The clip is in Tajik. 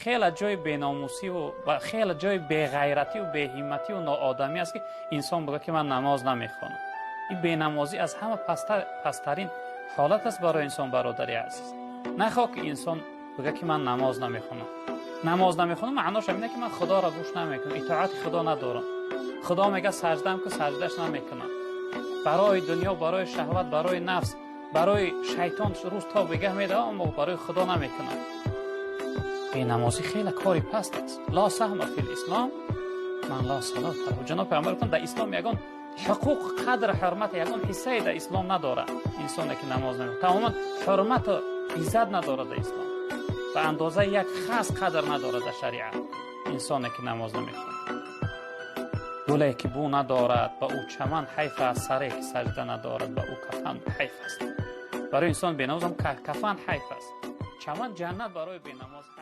Хеле ҷои беномусиву хеле ҷои беғайративу беҳиммативу ноодамӣ аст, ки инсон бигӯяд, ки ман намоз намехонам. Ин бенамозӣ аз ҳама пасттарин ҳолат аст барои инсон. Бародари азиз, нахоҳ ки инсон бигӯяд, ки ман намоз намехонам. Намоз намехонам, маънош ҳамин ки ман Худоро гӯш намекунам, итоати Худо надорам. Худо мегӯяд саҷдаам ку, саҷдаш намекунам. Барои дунё, барои шаҳват, барои нафс, барои шайтон рӯз то бегаҳ медавам, аммо барои Худо намекунам. Бенамозӣ хеле кори паст аст. Ла саҳма фил ислом ман ла салота лаҳу. Ҷаноб Пайғамбар гуфтанд, дар ислом ягон ҳуқуқ, қадр, ҳурмат, ягон ҳиссае дар ислом надорад инсоне ки намоз намекунад. Тамоман ҳурмату иззат надорад дар ислом, ба андозаи як хас қадр надорад дар шариат инсоне ки намоз намехонад. Гуле ки бӯ надорад, ба ӯ чаман ҳайф аст, саре ки саҷда надорад, ба ӯ кафан ҳайф аст. Барои инсон бенамоз ҳам кафан ҳайф аст, чаман ҷаннат барои бенамоз ҳайф.